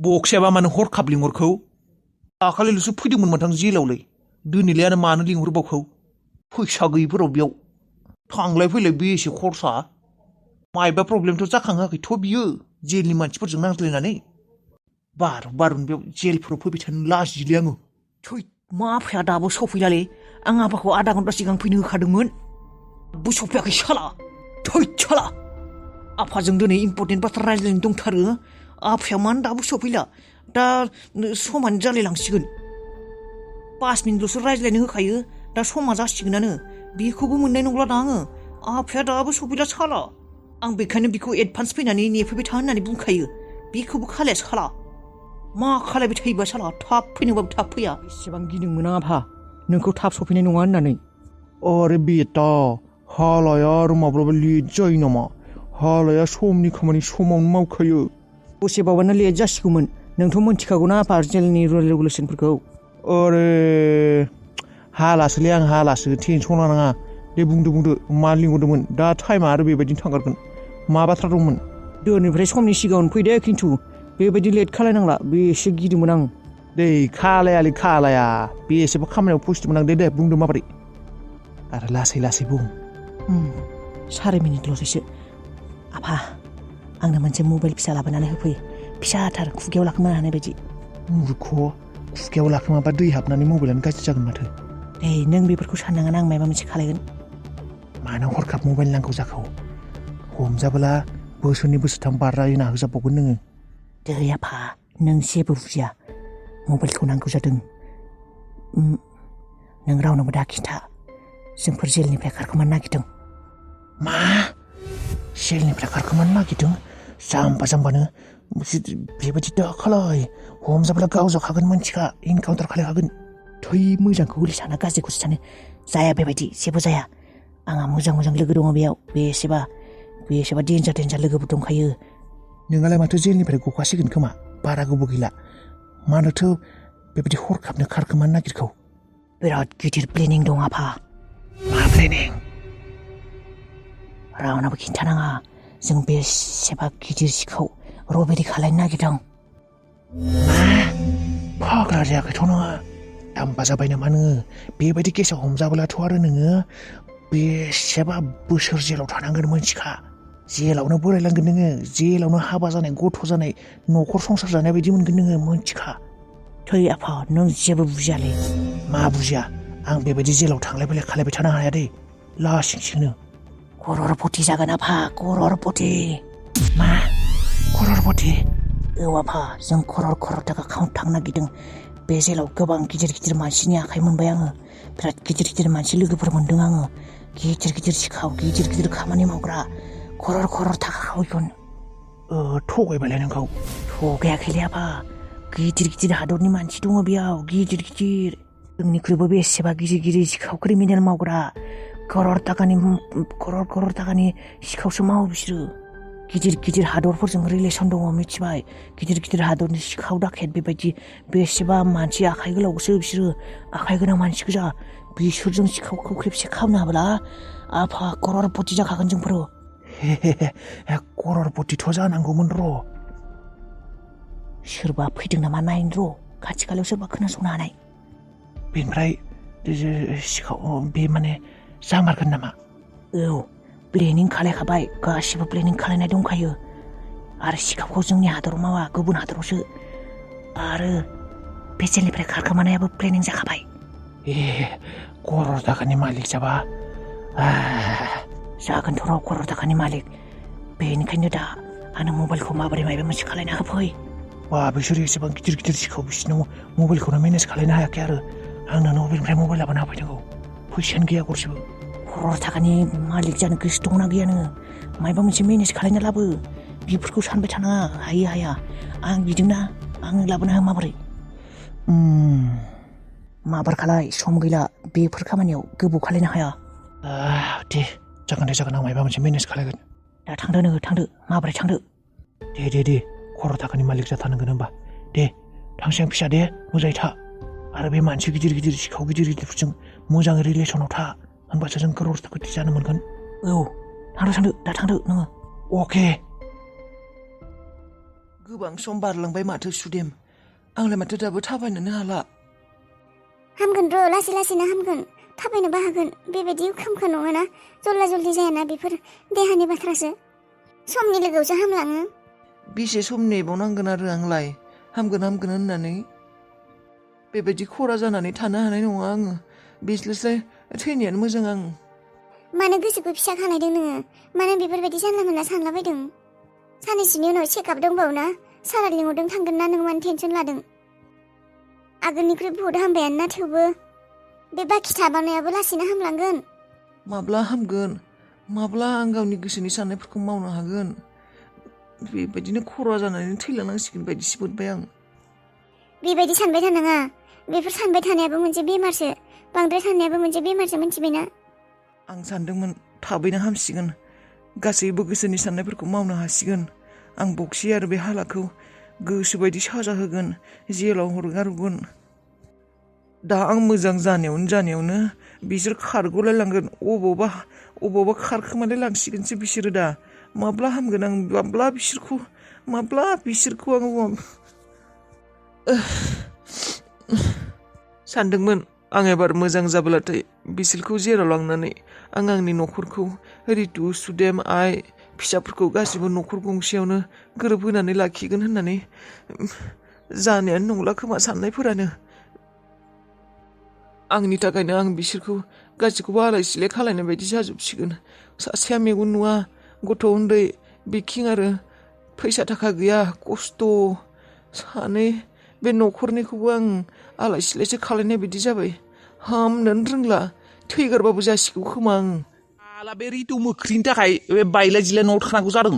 बक्सायाबा मानो हरखाब लिंहरखौ दाखालिल'सो फैदोंमोन मोनथां जेलावलै दिनैलाय आरो मानो लिंहरबावखौ फैसा गैयिफोराव बेयाव थांलाय फैलाय बेसे खरसा मायबा प्रब्लेमथ' जाखाङाखैथ' बियो जेलनि मानसिफोरजों नांज्लायनानै बारुन बेयाव जेलफोराव फैबाय थानो लाजियोलै आङो थै मा आफाया दाबो सफैलालै आं आफाखौ आधा घन्टा सिगां फैनो होखादोंमोन बो सफैयाखै साला थै साला आफाजों दिनै इम्पर्टेन्ट बाथ्रा रायज्लायनो दंथारो आफाया मानो दाबो सफैला दा समानो जालायलांसिगोन 5 मिनिटल'सो रायज्लायनो होखायो दा समा जासिगोनानो बेखौबो मोननाय नंला दा आङो आफाया दाबो सफैला साला आं बेखायनो बिखौ एडभान्स फैनानै नेफैबाय था होननानै बुंखायो बेखौबो खालाया साला मा खालायबाय थायोबा साला थाब फैनोबाबो थाब फैया एसेबां गिदोंमोन आं आफा नोंखौ थाब सफैनाय नङा होननानै अरे बेटा हालाया आरो माब्लाबा लेट जायो नामा हालाया समनि खामानि समावनो मावखायो दसे बावबानो लेट जासिगौमोन नोंथ' मोनथिखागौना आफा जेलनि रुल रेगुलेसनफोरखौ अरे हालासोलै आं हालासो टेनसन लानाङा दे बुंदो मा लिंहरदोंमोन दा टाइमा आरो बेबायदिनो थांगारगोन मा बाथ्रा दंमोन दोननिफ्राय समनि सिगाङावनो फैदे खिन्थु बेबायदि लेट खालायनांला बेसे गिदोंमोन आं दे खालाया बेसेबा खामानियाव फसिदोंमोन आं दे बुंदो माबोरै आरो लासै बुं 3 मिनिटल'सैसो आफा आंनो मोनसे मबाइल फिसा लाबोनानै होफै फिसाथार खुगायाव लाखोमानो हानाय बायदि मुर्ख खुगायाव लाखोमाबा दै हाबनानै मबाइलानो गाज्रि जागोन माथो दे नों बेफोरखौ साननाङा आं माबा मोनसे खालायगोन मानो हरखाब मबाइल नांगौ जाखो हमजाबोला बोसोरनै बोसोरथाम बारा होना होजाबावगोन नोङो दे आफा नों जेबो बुजिया मबाइलखौ नांगौ जादों नों रावनोबो दा खिन्था जोंफोर जेलनिफ्राय खारखोमानो नागिरदों मा जेलनिफ्राय खारखोमानो नागिरदों जाम्बानो बेबायदि दा खालाय हमजाब्ला गावजाखागोन मानसिखा इनकाउन्टार खालायखागोन थै मोजांखौ हले साना गाज्रिखौसो सानो जाया बेबायदि जेबो जाया आंहा मोजां लोगो दङ बेयाव बेसेबा डेन्जार लोगोबो दंखायो नोंहालाय माथो जेलनिफ्राय गखासिगोन खोमा बारा गोबाव गैला मानोथो बेबायदि हरखाबनो खारखोमानो नागिरखौ बिराद गिदिर प्लेनिं दं आफा मा प्लेनिं रावनाबो खिन्थानाङा जों बेसेबा गिदिर सिखाव रबेरि खालायनो नागिरदों मा फाग्ला जायाखैथ' नोङो जाम्बा जाबाय नामा नोङो बेबायदि केसाव हमजाबोलाथ' आरो नोङो बेसेबा बोसोर जेलाव थानांगोन मोनथिखा जेलावनो बोरायलांगोन नोङो जेलावनो हाबा जानाय गथ' जानाय न'खर संसार जानाय बायदि मोनगोन नोङो मोनथिखा थै आफा नों जेबो बुजियालै मा बुजिया आं बेबायदि जेलाव थांलाय फैलाय खालायबाय थानो हाया दे लासिंसिंनो कररपति जागोन आफा कररपति मा कररपति औ आफा जों करर थाखा काउन्ट थांनो नागिरदों बे जेलाव गोबां गिदिर मानसिनि आखाइ मोनबाय आङो बिराद गिदिर मानसि लोगोफोर मोनदों आङो गिदिर सिखाव गिदिर खामानि मावग्रा करर थाखा खावैगोन थगायबायलाय नोंखौ थगायाखैलै आफा गिदिर हादरनि मानसि दङ बेयाव गिदिर जोंनिख्रुइबो बेसेबा गिदिर सिखाव क्रिमिनेल मावग्रा करर थाखानि सिखावसो मावो बिसोरो गिदिर हादरफोरजों रिलेसन दङ मिथिबाय गिदिर हादरनि सिखाव दाखेद बेबायदि बेसेबा मानसि आखाइ गोलावसो बिसोरो आखाइ गोनां मानसि गोजा बिसोरजों सिखावखौ खेबसे खालामनो हाब्ला आफा कररपति जाखागोन जोंफोरो कररपतिथ' जानांगौमोन र' सोरबा फैदों नामा नायनो र' खाथि खालायाव सोरबा खोनासंनो हानाय बेनिफ्राय सिखाव बे माने जामारगोन नामा औ प्लेनिं खालायखाबाय गासिबो प्लेनिं खालायनाय दंखायो आरो सिखावखौ जोंनि हादराव मावा गुबुन हादरावसो आरो बे जेलनिफ्राय खारखोमानायाबो प्लेनिं जाखाबाय करर थाखानि मालिक जाबा जागोनथ' र' करर थाखानि मालिक बेनिखायनो दा आंनो मबाइलखौ माबोरै माबा मोनसे खालायना होफै बा बिसोर एसेबां गिदिर सिखाव बिसोरनाव मबाइलखौनो मेनेज खालायनो हायाखै आरो आंनो नबेनिफ्राय मबाइल लाबोना होफैनांगौ फैसायानो गैया गरसेबो करर थाखानि मालिक जानो गोसो दंना गैया नोङो माबा मोनसे मेनेज खालायना लाबो बेफोरखौ सानबाय थानाङा हाया आं बिदोंना आंनो लाबोना हो माबोरै माबार खालाय सम गैला बेफोर खामानियाव गोबाव खालायनो हाया दे जागोन आं माबा मोनसे मेनेज खालायगोन दा थांदो माबोरै थांदो दे करर थाखानि मालिक जाथारनांगोन होनबा दे थांसै आं फिसा दे मोजाङै था आरो बे मानसि गिदिर सिखाव गिदिरफोरजों मोजाङै रिलेसनाव था होनबासो जों कररपति जानो मोनगोन औ थांदो दा थांदो नोङो अके गोबां सम बारलांबाय माथो सुदेम आंलाय माथो दाबो थाबायनोनो हाला हामगोन र' लासै लासैनो हामगोन थाबायनोबो हागोन बेबायदि खामखा नङाना जल्ला जल्दि जायाना बेफोर देहानि बाथ्रासो समनि लोगोआवसो हामलाङो बेसे सम नेबावनांगोन आरो आंलाय हामगोन होननानै बेबायदि खरा जानानै थानो हानाय नङा आङो बिस्लायस्लाय थैनायानो मोजां आं मानो गोसोखौ फिसा खालायदों नोङो मानो बेफोरबायदि जानला मोनला सानलाबायदों साननैसोनि उनाव चेकआप दंबावो ना सारा लिंहरदों थांगोन ना नों मानो टेनसन लादों आगोलनिख्रुइ बुहुद हामबायानो थेवबो बे बाखि थाबावनायाबो लासैनो हामलांगोन माब्ला हामगोन माब्ला आं गावनि गोसोनि साननायफोरखौ मावनो हागोन बेबायदिनो खरा जानानै थैलांनांसिगोन बायदिसो मोनबाय आं बेबायदि सानबाय थानाङा बेफोर सानबाय थानायाबो मोनसे बेमारसो बांद्राय साननायाबो मोनसे बेमारसो मिथिबायना आं सानदोंमोन थाबैनो हामसिगोन गासैबो गोसोनि साननायफोरखौ मावनो हासिगोन आं बक्सि आरो बे हालाखौ गोसोबायदि साजा होगोन जेलाव हरगारगोन दा आं मोजां जानायावनो बिसोर खारग'लायलांगोन अबावबा खारखोमालाय लांसिगोनसो बिसोरो दा माब्ला हामगोन आं माब्ला बिसोरखौ आं सानदोंमोन आं एबार मोजां जाब्लाथाय बिसोरखौ जेराव लांनानै आं आंनि न'खरखौ रितु सुदेम आइ फिसाफोरखौ गासिबो न'खर गंसेयावनो गोरोबहोनानै लाखिगोन होननानै जानायानो नंला खोमा साननायफोरानो आंनि थाखायनो आं बिसोरखौ गासैखौबो आलाय सिलाय खालायनाय बायदि जाजोबसिगोन सासेया मेगन नुवा गथ' उन्दै बिखिं आरो फैसा थाखा गैया खस्थ' सानै बे न'खरनिखौबो आं आलाय सिलायसो खालायनाय बायदि जाबाय हामनोनो रोंला थैगारबाबो जासिगौ खोमा आं साला बे रितु मोख्रिनि थाखाय बे बायलाय जिलाय न'आव थानांगौ जादों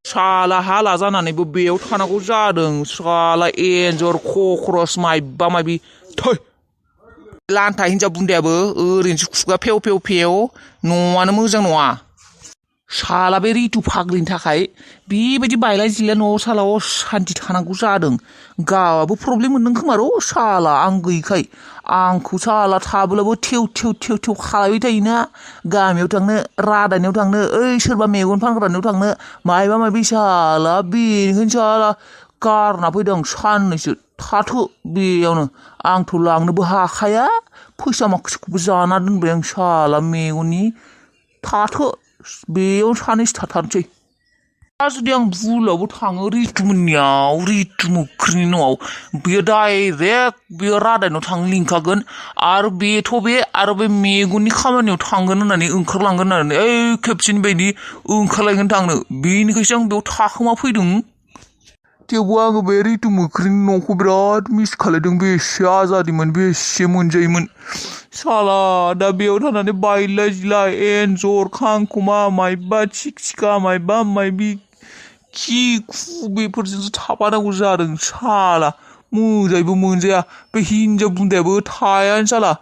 साला हाला जानानैबो बेयाव थानांगौ जादों साला एन्जर कक्रस मायबा मायबि थै लान्था हिनजाव बुन्दायाबो ओरैनोसो खुगा फेव न'आनो मोजां नङा साला बे रितु फाग्लिनि थाखाय बेबायदि बायलाय जिलाय न'आव साला सान्थि थानांगौ जादों गावाबो प्रब्लेम मोनदों खोमा र' साला आं गैयिखाय आंखौ साला थाब्लाबो थेव खालायबाय थायोना गामियाव थांनो रादायनायाव थांनो ओइ सोरबा मेगन फानग्रानियाव थांनो मायबा मायबि साला बेनिखायनो साला गारना फैदों साननैसो थाथो बेयावनो आंथ' लांनोबो हाखाया फैसा माखासेखौबो जाना दोनबाय आं साला मेगननि थाथो बेयाव सानैसो थाथारनोसै दा जुदि आं भुलावबो थाङो रितु मोख्रिनि न'आव बेयो डाइरेक्ट बेयो रादायनाव थांनो लिंखागोन आरो बे मेगननि खामानियाव थांगोन होननानै ओंखारलांगोन होननानै ओइ खेबसेनि बायदि ओंखारलायगोन थांनो बेनिखायसो आं बेयाव थाखोमा फैदों थेवबो आङो बे रितु मोख्रिनि न'खौ बिराद मिस खालायदों बेसे आजादिमोन बेसे मोनजायोमोन साला दा बेयाव थानानै बायलाय जिलाय एन्जर खांखमा मायबा सिखा मायबा मायबि खि खु बेफोरजोंसो थाफानांगौ जादों साला मोजाङैबो मोनजाया बे हिनजाव बुन्दायाबो थायानो साला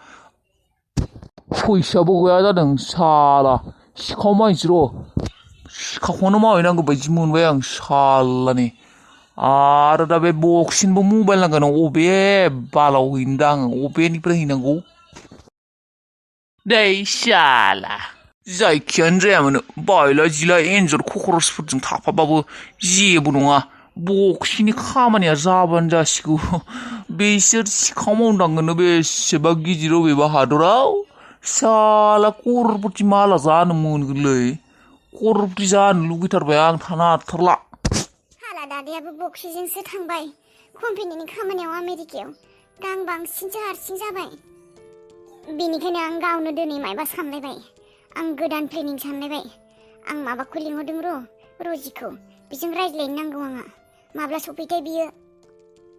फैसाबो गैया जादों साला सिखाव मानसि र' सिखावखौनो मावहैनांगौ बायदि मोनबाय आं सालानि आरो दा बे बक्सिनोबो मबाइल नांगोन अबे बालाव हैनो दा आङो अबेनिफ्राय हैनांगौ दै साला जायखियानो जायामानो बायला जिला एन्जर कक्रसफोरजों थाफाबाबो जेबो नङा बक्सिनि खामानिया जाबानो जासिगौ बिसोर सिखाव मावनांगोन बेसेबा गिदिर अबेबा हादराव साला करपति माला जानो मोनगोनलै करपति जानो लुगैथारबाय आं थानो हाथारला दादायाबो बक्सिजोंसो थांबाय कम्पेनिनि खामानियाव आमेरिकायाव दा आं बांसिनसो हारसिं जाबाय बेनिखायनो आं गावनो दिनै मायबा सानलायबाय आं गोदान प्लेनिं सानलायबाय आं माबाखौ लिंहरदों रजिखौ बेजों रायज्लायनो नांगौ आंहा माब्ला सफैथाय बियो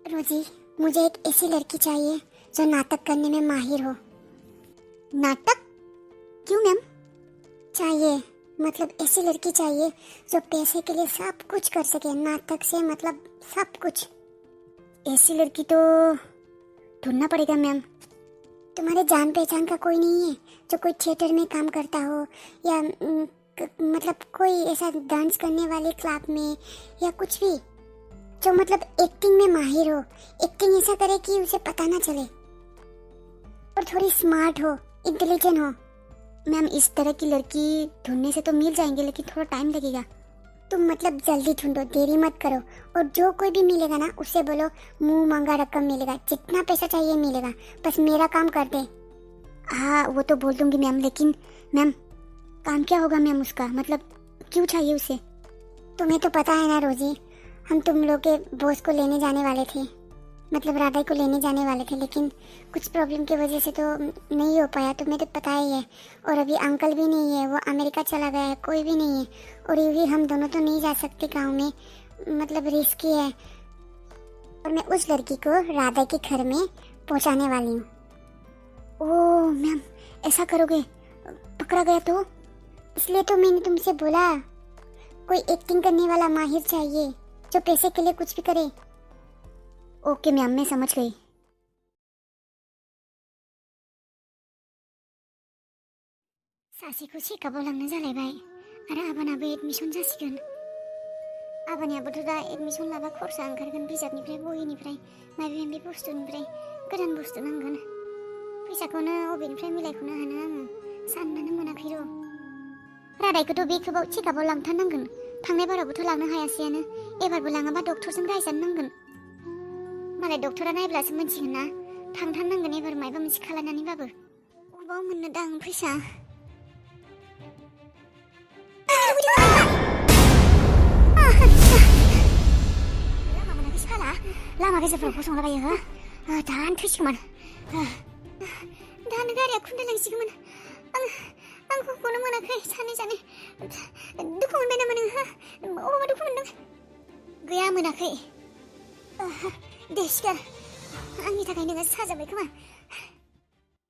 रोजी मुझे एक ऐसी लड़की चाहिए जो नाटक करने में माहिर हो नाटक क्यों मैम चाहिए मतलब ऐसी लड़की चाहिए जो पैसे के लिए सब कुछ कर सके नाटक से मतलब सब कुछ ऐसी लड़की तो ढूंढना पड़ेगा मैम तुम्हारे जान पहचान का कोई नहीं है जो कोई थिएटर में काम करता हो या मतलब कोई ऐसा डांस करने वाले क्लब में या कुछ भी जो मतलब एक्टिंग में माहिर हो एक्टिंग ऐसा करे कि उसे पता ना चले और थोड़ी स्मार्ट हो इंटेलिजेंट हो मैम इस तरह की लड़की ढूंढने से तो मिल जाएंगे लेकिन थोड़ा टाइम लगेगा तुम मतलब जल्दी ढूंढो, देरी मत करो, और जो कोई भी मिलेगा ना उससे बोलो मुंह मांगा रकम मिलेगा, जितना पैसा चाहिए मिलेगा, बस मेरा काम कर दे। हाँ वो तो बोल दूंगी मैम, लेकिन मैम काम क्या होगा मैम उसका, मतलब क्यों चाहिए उसे? तुम्हें तो पता है ना रोजी, हम तुम लोग के बॉस को लेने जाने वाले थे, मतलब राधा को लेने जाने वाले थे, लेकिन कुछ प्रॉब्लम की वजह से तो नहीं हो पाया, तुम्हें तो पता ही है। और अभी अंकल भी नहीं है, वो अमेरिका चला गया है, कोई भी नहीं है, और ये भी हम दोनों तो नहीं जा सकते गाँव में, मतलब रिस्की है। और मैं उस लड़की को राधा के घर में पहुंचाने वाली हूँ। ओह मैम, ऐसा करोगे? पकड़ा गया तो? इसलिए तो मैंने तुमसे बोला, कोई एक्टिंग करने वाला माहिर चाहिए जो पैसे के लिए कुछ भी करे। ओके मैम, मैं समझ गई। सासेखौ चेकआपआव लांनो जालायबाय आरो आबानाबो एडमिसन जासिगोन। आबानियाबोथ' दा एडमिसन लाबा खरसा ओंखारगोन, बिजाबनिफ्राय बहिनिफ्राय माबा माबि बुस्थुनिफ्राय गोदान बुस्थु नांगोन। फैसाखौनो अबेनिफ्राय मिलायख'नो हानो आङो साननोनो मोनाखै र'। रादायखौथ' बे खेबाव चेकआपआव लांथारनांगोन, थांनाय बारावबोथ' लांनो हायासैयानो, एबारबो लाङाबा डक्टरजों रायजानो नांगोन। मालाय डक्टरा नायब्लासो मोनसिगोन ना, थांथारनांगोन एबार मायबा मोनसे खालामनानैबाबो। अबाव मोननो दां फैसा? लामा मोनाखै साला, लामा गेजेरफ्राव गसंलाबायो हो, दानो थैसिगौमोन, दानो गारिया खुन्दालांसिगौमोन। आं हुखौनो मोनाखै सानै जानो। दुखु मोनबाय नामा नोङो? अबावबा दुखु मोनदों? गैया मोनाखै। दे सिखार, आंनि थाखाय नोङो साजाबाय खोमा।